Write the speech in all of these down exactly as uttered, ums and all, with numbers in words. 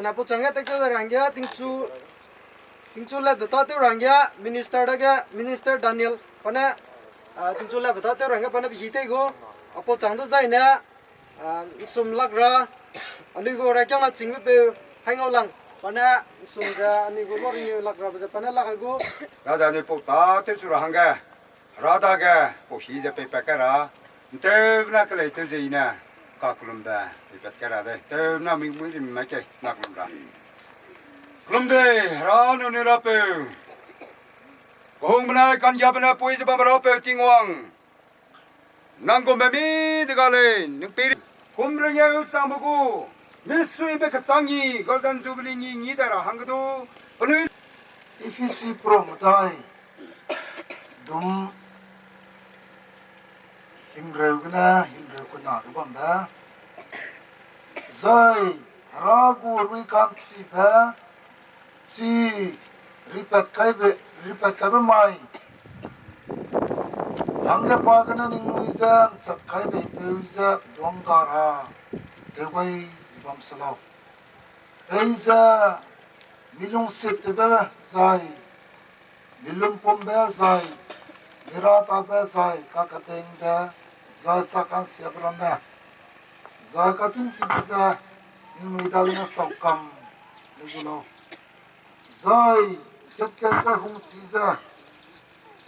Na pau chang ge tew de rangge, tingchu, tingchu lebe ta tew rangge, minister dage, minister Daniel, pa ne, ah, tingchu lebe ta tew rangge, pa ne pehi tei gu, a pau chang de zai ne, ah, nsum lak ra, anui gu ra kiang la chingbe peu, hai ngau lang, pa ne, nsum ze, anui gu lor ngeu lak ra, be ze, pa ne lak gu. Ra ze anui pau ta tew chu ra hangge. Hera dage, pau hi ze peipat kai ra, ntewna kelei tew ze i ne, kakelumbe, peipat kai ra de, tewna mingmui rim mai kei, na kelum ra. Kelum de, Hera nuni rapeu. Kehungbe ne, kanggiabe ne, pui ze bambe rapeu Tingwang. Nang gu memi de ga lei, nang peri. Kum rengeu changbe gu, misuibe kechang ngi, Golden Jubilee ngi ngi da ra hangge du, penui. Ephesi prom medai, dum, himreu gene, himreu kena ge bambe. Zai, Hera gu ruikanchibe, chi, ripat kaibe, ripat kaibe mai. Hangge pa gene ningnui ze nchat kai beipeu ze duang ga ra, tew gai ze bam se lau. Peize, mi lungsittewbe zai, mi lumpumbe zai, mi ratabe zai, kakatengbe, zai sakansiabe ramme, zai katingkibe ze, ningnui dagene saukam, le zu lau. Zai, kat-kat ze hungchi ze,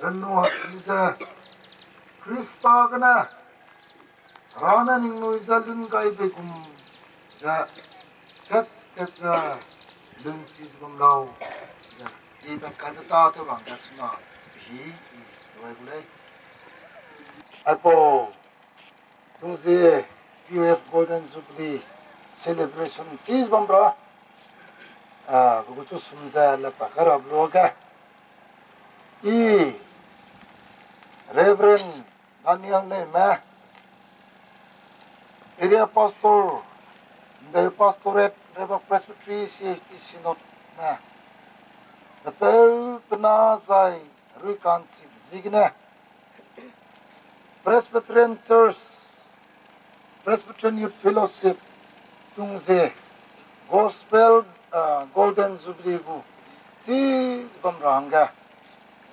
renua chi ze, Khrista gene, Hera ne ningnui ze lun gai bei gum ze, kat-kat ze, lun chi ze bam lau, ze, dibe kaibe ta tew rangge chuna, hi, i, rui gu lei. Aipau, Tungzie, P U F Golden Jubilee Celebration chi ze bam ra, a, pe gu chu sum ze lepa kai ra luage. I, Reverend Daniel Neume, Area Pastor, Ndeu Pastorate, Reverend Presbytery, C H T Synod ne, pepeu pena zai ruikanchibe ziegene, Presbyterian Church, Presbyterian Youth Fellowship, Tungzie, Gospel, ah, Golden Jubilee gu, chi bam ra hangge,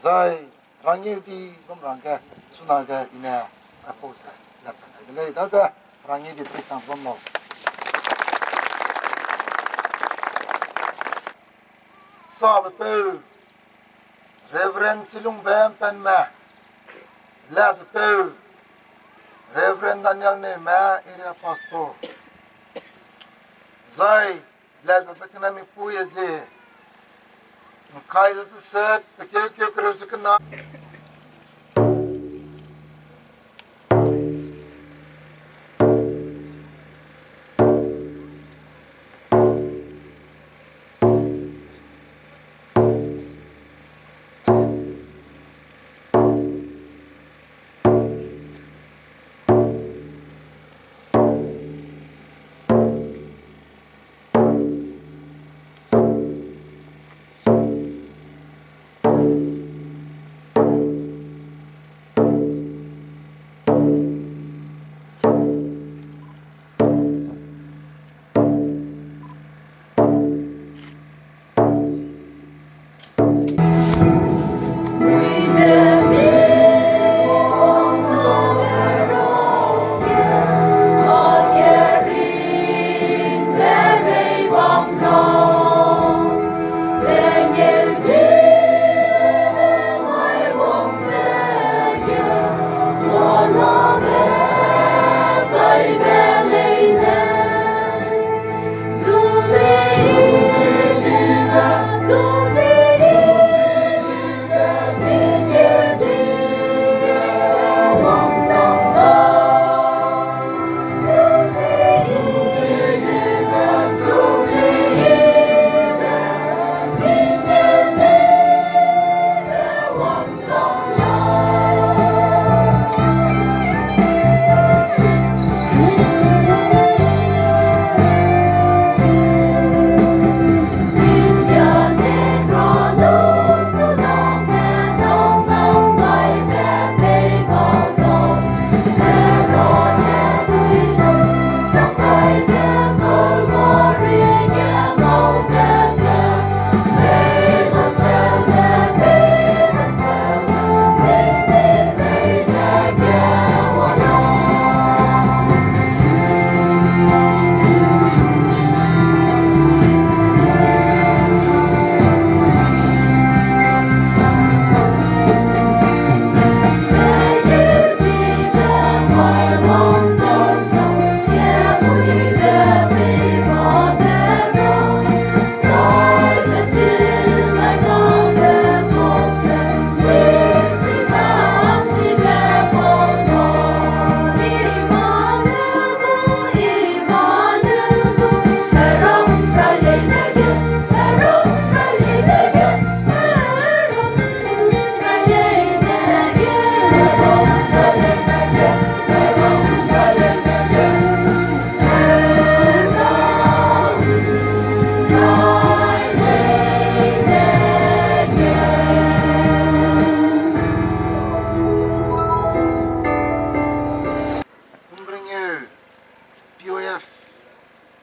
zai rangeu di bam ra hangge, chunage i ne, aipau ze, lepa kai de lei, daze, rangeu di peichang bam lau. Sabepeu, Reverend Chilungbe Mpenme, ladepeu, Reverend Daniel Neume, Area Pastor, zai, ladepeu kena mipui e ze, nkai ze teset, pe keu keu kereu ze kena.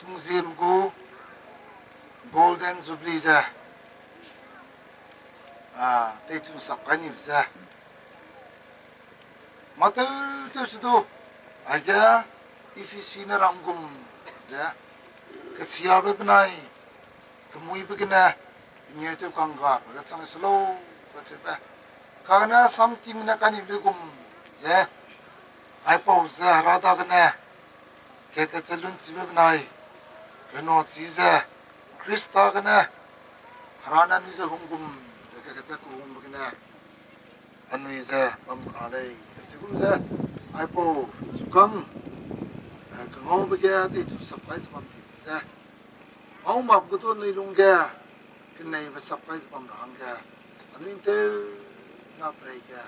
Tungzim gu Golden Jubilee ze, a, teichun sap kai nibe ze, mâ tew tew se du, aige Ephesi ne ram gum ze, kesiabe benai, kemuibe gene, pengeu tew kanggabe ge chang se lau, kacheube. Kane samtim ne kanibe gum ze, aipau ze Hera dagene, keke che lunchibe benai, renachi ze, Khrista gene, Hera ne anui ze hung gum ze keke che kehungbe gene, anui ze bam ra lei, kacheu gum ze, aipau chukâng, eh, kangaube ge teichu sap kai ze bam di ze, ngau map ge du anui lungge, keneibe sap kai ze bam ra hangge, anui tew na prei ge,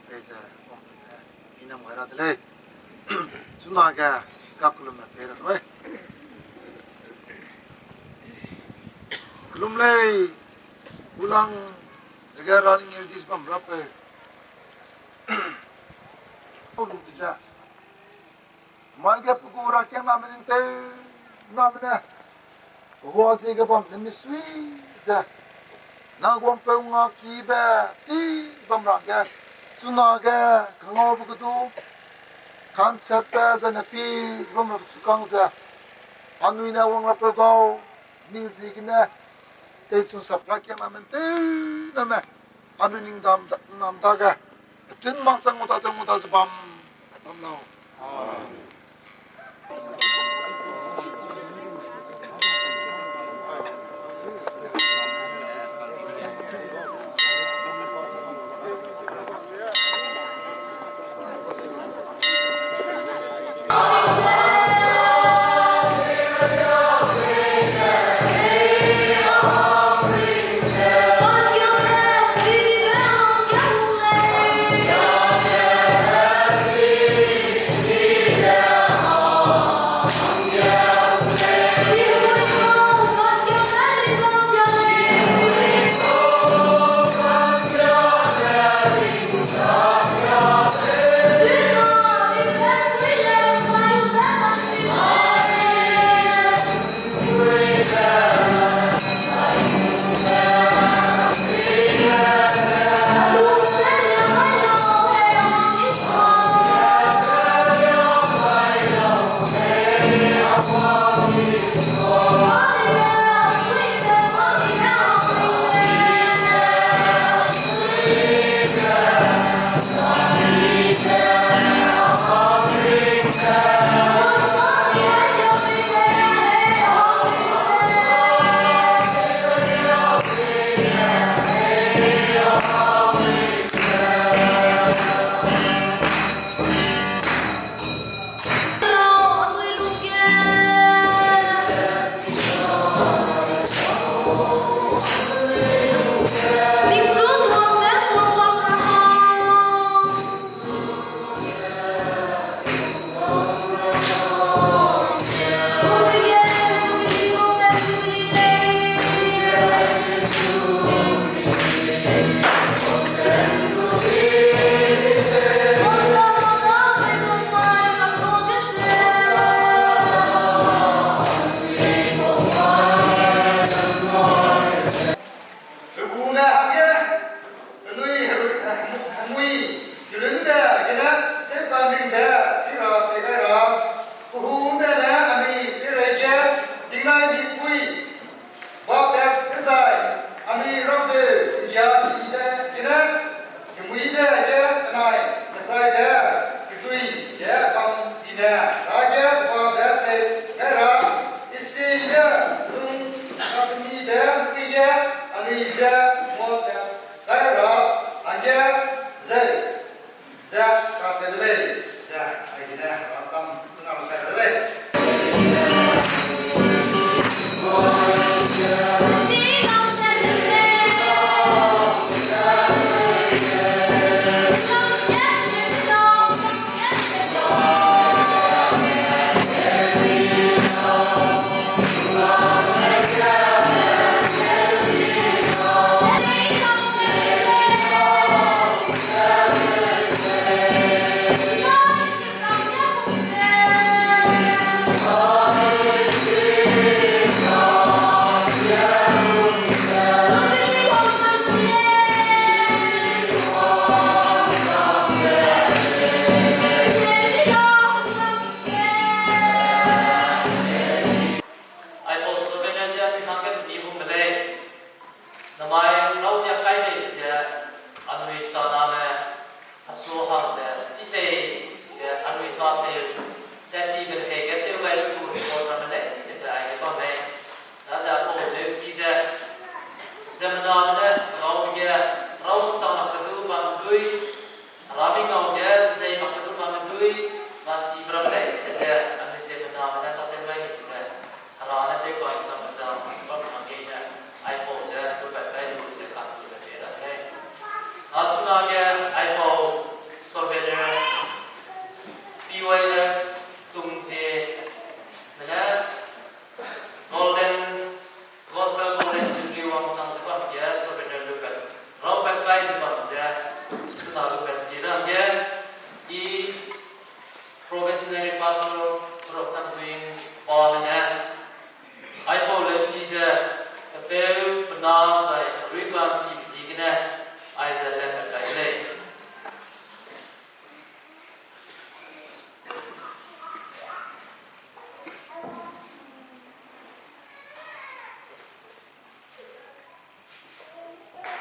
pei ze bam ne, i nam gai ra de lei. Chunage, kakellumme pei ra lei. Kellum lei, gulang, dege ra ning eu dis bam rapeu. Pau lu di ze. Mai ge pe gu rakiangname ning tew name ne, pe gua ziege bam ne misui ze, na guangpeu ngakibe chî bam ra hangge, chunage kangaube ge du, ka'nchetbe zene pi bam ra chukâng ze, anui ne wang rapeu gau, ning ziegene, teichun sap rakiangname ning tew name, anui ning dam da, nam dage, tun mak chang ngu da, tun ngu da ze bam, bam lau.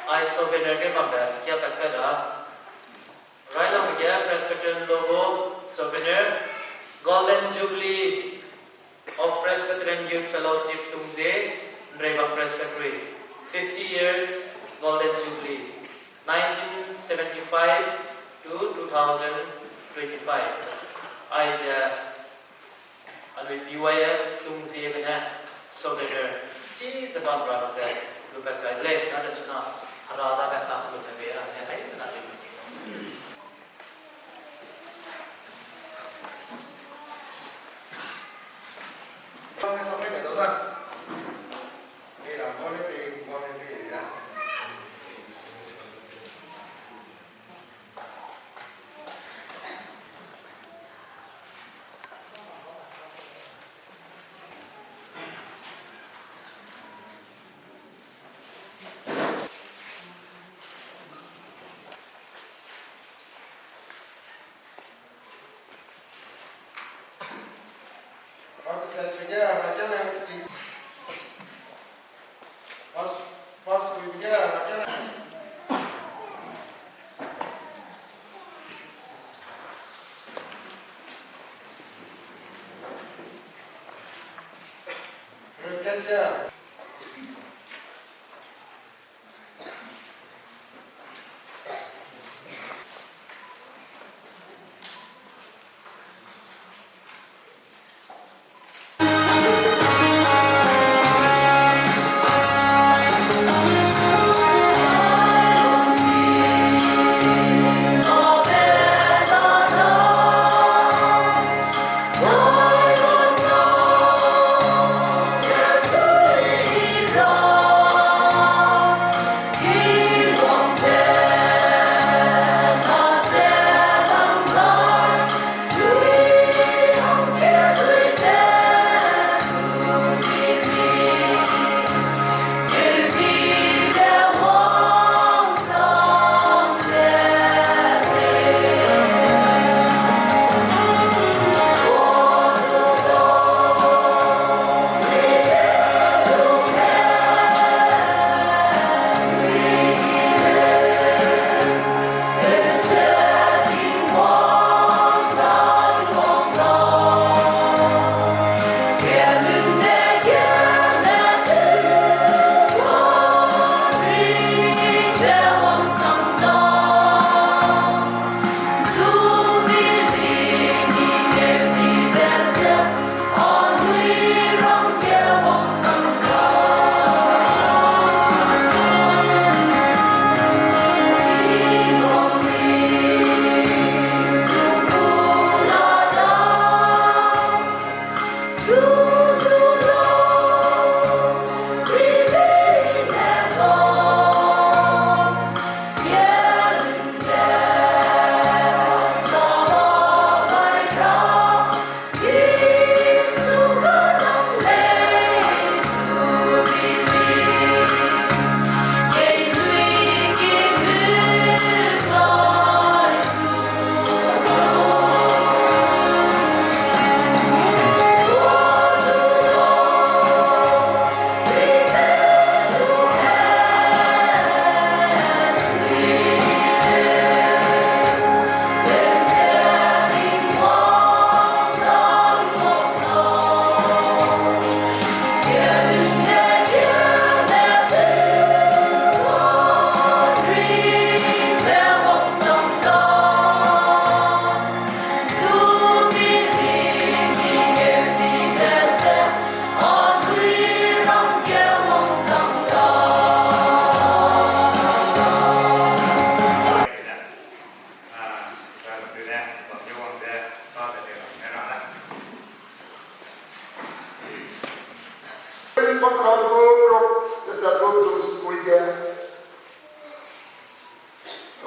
Ai souvenir ge bambe kia pat pat ra. Railang ge Presbyterian logo souvenir, Golden Jubilee of Presbyterian Youth Fellowship Tungzie, Nreibak Presbytery, fifty years Golden Jubilee, nineteen seventy-five to two thousand twenty-five. Aize anui B Y F Tungzie gene souvenir chi ze bam ra ze lupat kai de lei, na ze chuna Hera dage tak lupat be ra ne hai na de. Ante selfie ge herakiangna chi. Pas, pas kui ge herakiangna. Reket ge.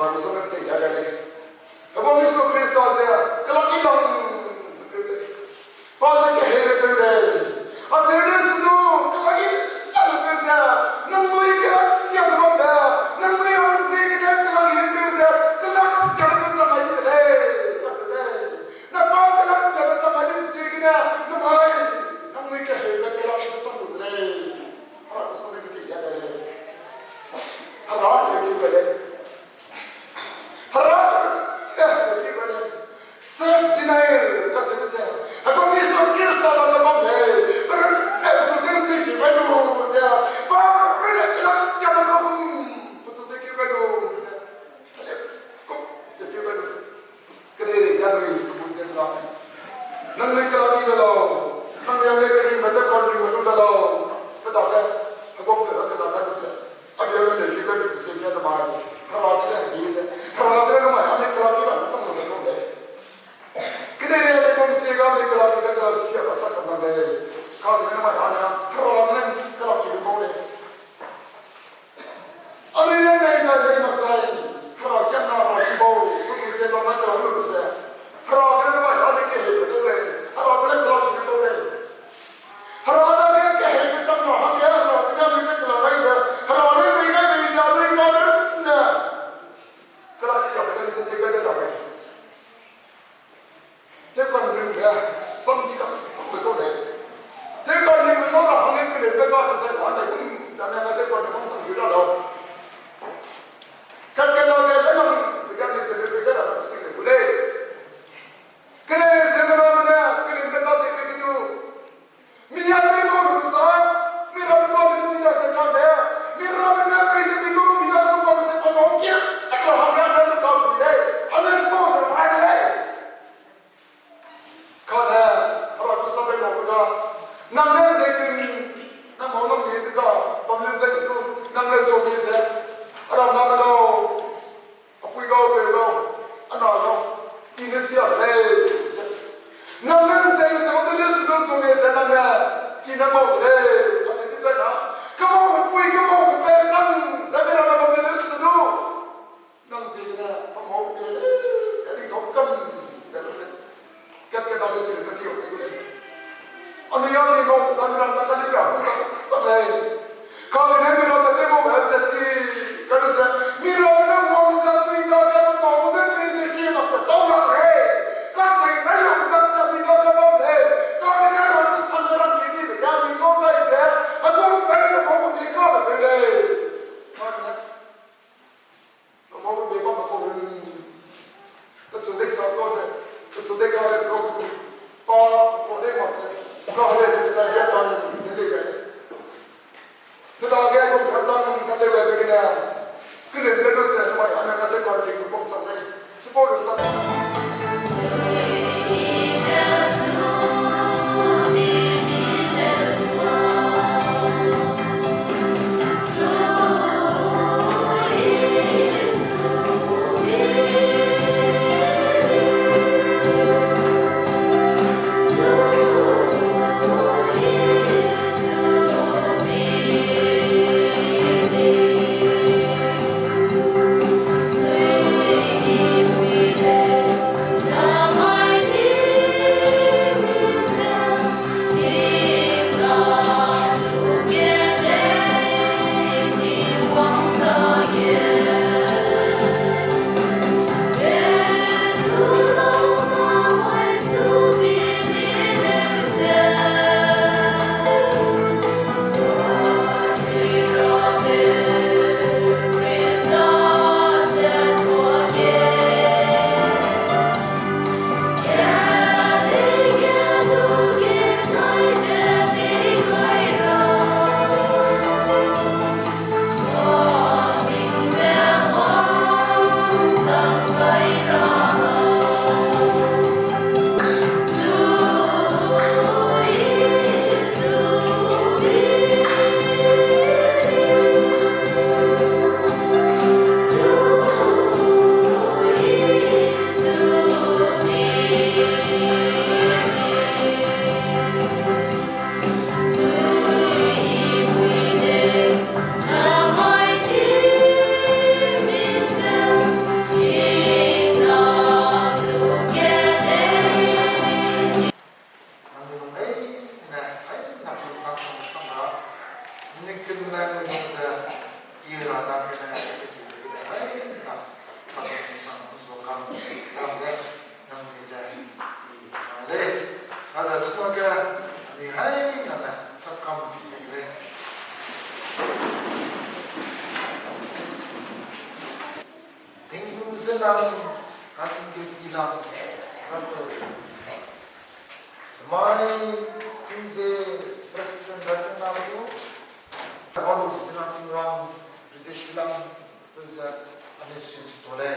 Rangsa ne tei da gai lei. Heguang Jisu Khrista ze kelak i lang pe lei. Pa ze keheibe peu lei. Acheu ne sunu kelak i lang peu ze, nangnui kelak sia ze bambe, nangnui hang ziegene kelak i peu ze, kelak sia ze peu chang mai di de lei. Kase lei. Na pa kelak sia ze chang mai di ziegene, namai, nangnui keheibe kelak i peu chang lu de lei. Hera Jisu ne tei da gai lei. Hera ne Zai pa ne kum zane na te pa ne kum sang si ra lau. Kat ke na ke na lang, pe ga ni te pe ga ra sing de bu lei. Kene ze na me ne, kene me ta te pe ke du. Mi ya pe mo lu sa, mi ra me to ni si na se ka de. Mi ra me ne pe ze pe du, mi da du pa se pa mo ke se ka ha ga da ka bu lei. Ane mo de rai lei. Kane, Hera gu sabe lau ga, nang ne zeitin, nang mau nang mi de ga, bam le zeitin du, nang ne zo mi ze, Hera name gau, apui gau, peu gau, ana gau, i ne sia lei, ze. Nang ne zeitin ze, bam le su du zo mi ze, nang ne, i ne mau de lei, a ze di ze na, kemau kepui, kemau kepeu chang, ze mi ra ne bam le su du. Nang ziegene, pa mau pe le, ka di dau kam, ka lu se. Kat ke dau de ti le ka di o pe gu lei. Anui ya ni mau zan ran da ka di ra, sa lei. Kagene mi ram da te mau be ze chi, ka lu se. Mi ram ne mau zan ni da ka mau ze mi ze ki mak ze dau lak lei. Ka ze na yong da ze mi da ka mau lei. Kagene ram ne sa ne ram ki ni be ka ni mau dai ze. A dau pe ne mau ni ka be lei. Kagene Kemau be bam kau run. Kechu dei sa kau ze, kechu dei ka re kau tu. Pa, kau dei mak ze, ka re de chai ya chang de dei ka re. Keda ge kum ka chang ka te we de gene. Kelen de du ze, mai ane ka te ka re kum chang dei. Chipau run ta. Nang ni lung hei ne, hei na tu nang sang sang ra. Ni kin na ni lung ze, i ra da ke ne, ke ti ke ne, hei na, ka ne sang zo kam, da de, nang ni ze, i sang le. Ka da chua ke, ni hei na ne, sa kam, ke le. Tingkum ze nang, ka tingkum i lang, ka tu. Mai tingze President Dr. Nabu, Alu Zina Tingwang, Bridget Silang, Peuza, Anesu Tole.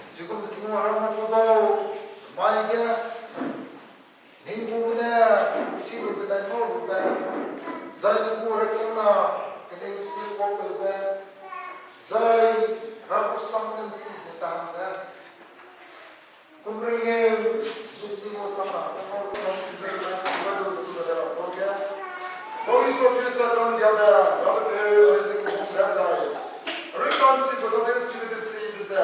Sikum Tingwang Rama Pubau, mai ge, ninggu ne, si lu benai mau lu be, zai ninggu rekeng na, kene si kau peu be, zai rabu sang nen ti ze tang be. Kumringeu, zuk di mo chang na, tangau lu nang kumringeu, kumringeu, kumringeu, kumringeu. Bau Jisu Krista kan dia de, rabe peu, ai ze kum de zai. Rui kan si, bau de si, de si, de se.